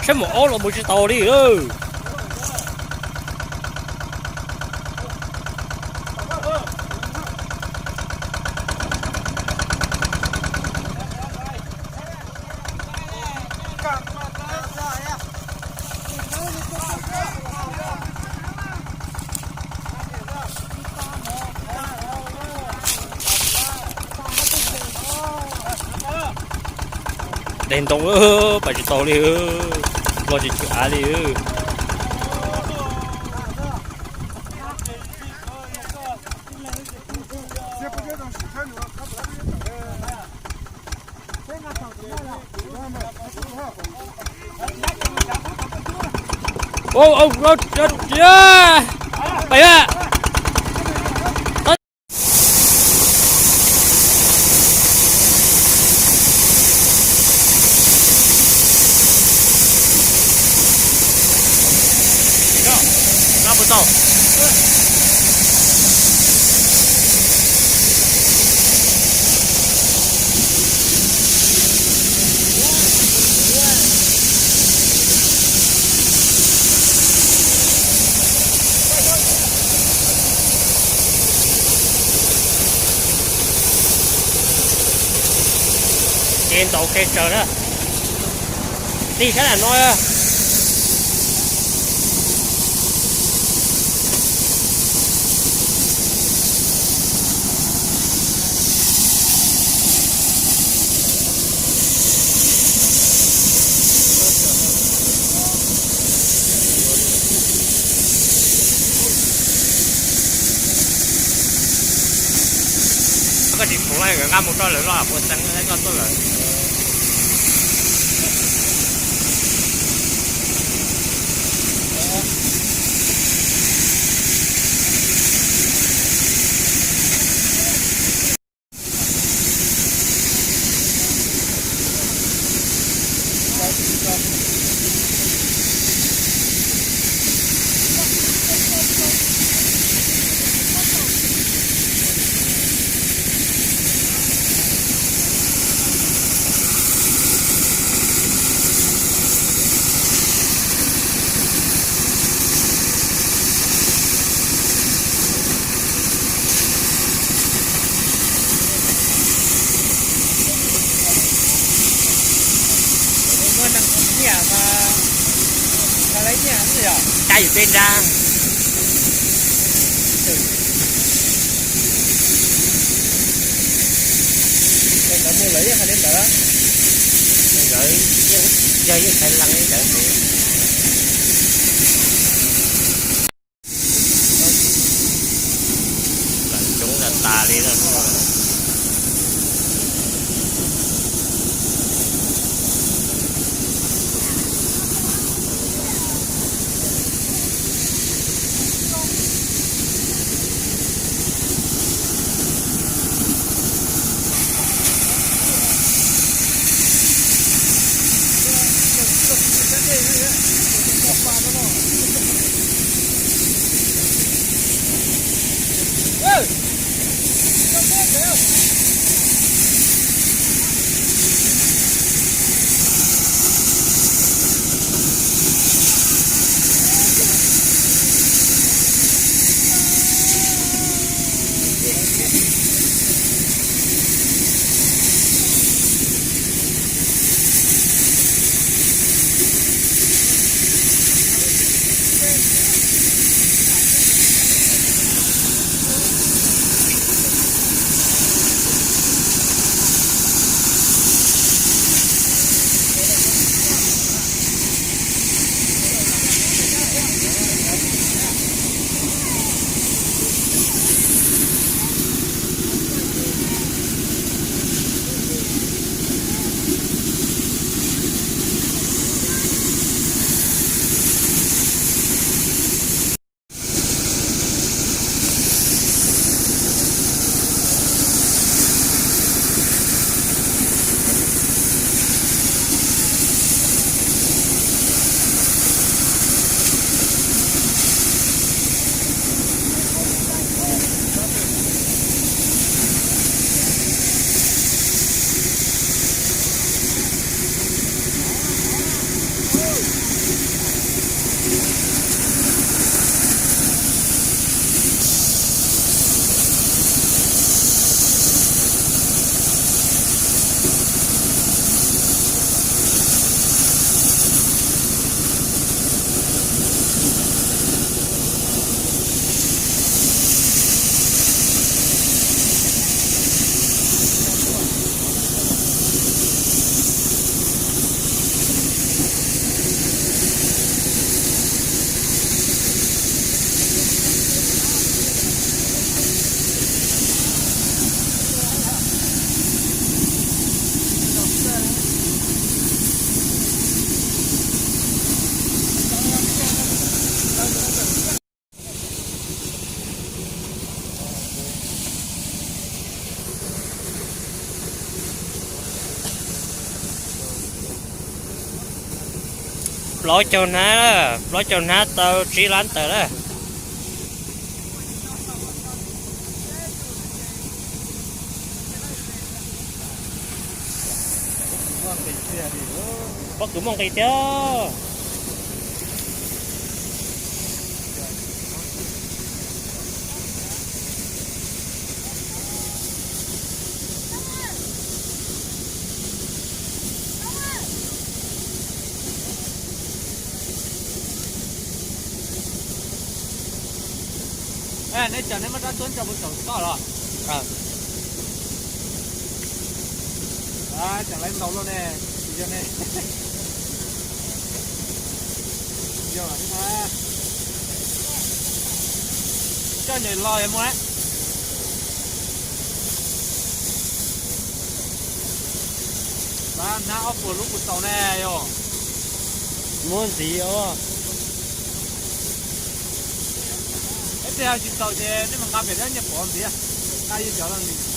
Saib mus ob los mus tsis tau li lawm. Dej ntoo, pais tsis tau li, los tsis tshwm av li. Ces ntaus ke tsawg na. Tig sab lam no. Koj tsis pum la nkag mus rau lawv los puas xeev koj tuaj lawm. Muaj neeg nyiam mas, mas lawv nyiam yom, cab yus tej nrab. Ntawd mus lawv yeej hais li ntawd. Nkawd yog yeej xaiv leej li ntawd. Coob tas tas li no. Plaub caug hnab, plaub caug hnab tau tsib lab tawm lawm. Pob kws muaj nqis thiab. Neb cov neb muab rab tuab ntso puas txaus koj los? Tseem lawv ntaus luaj ne, tsis yog ne. Yog, coj nyem los yog muaj. Hnab ob puas lub puas txaus ne yog? Muab ntxiv os. Ib pliag tsis txaus ces nej mus nqa pem thiab nyiaj pov ntxiv, nqa yog cov los ntxiv.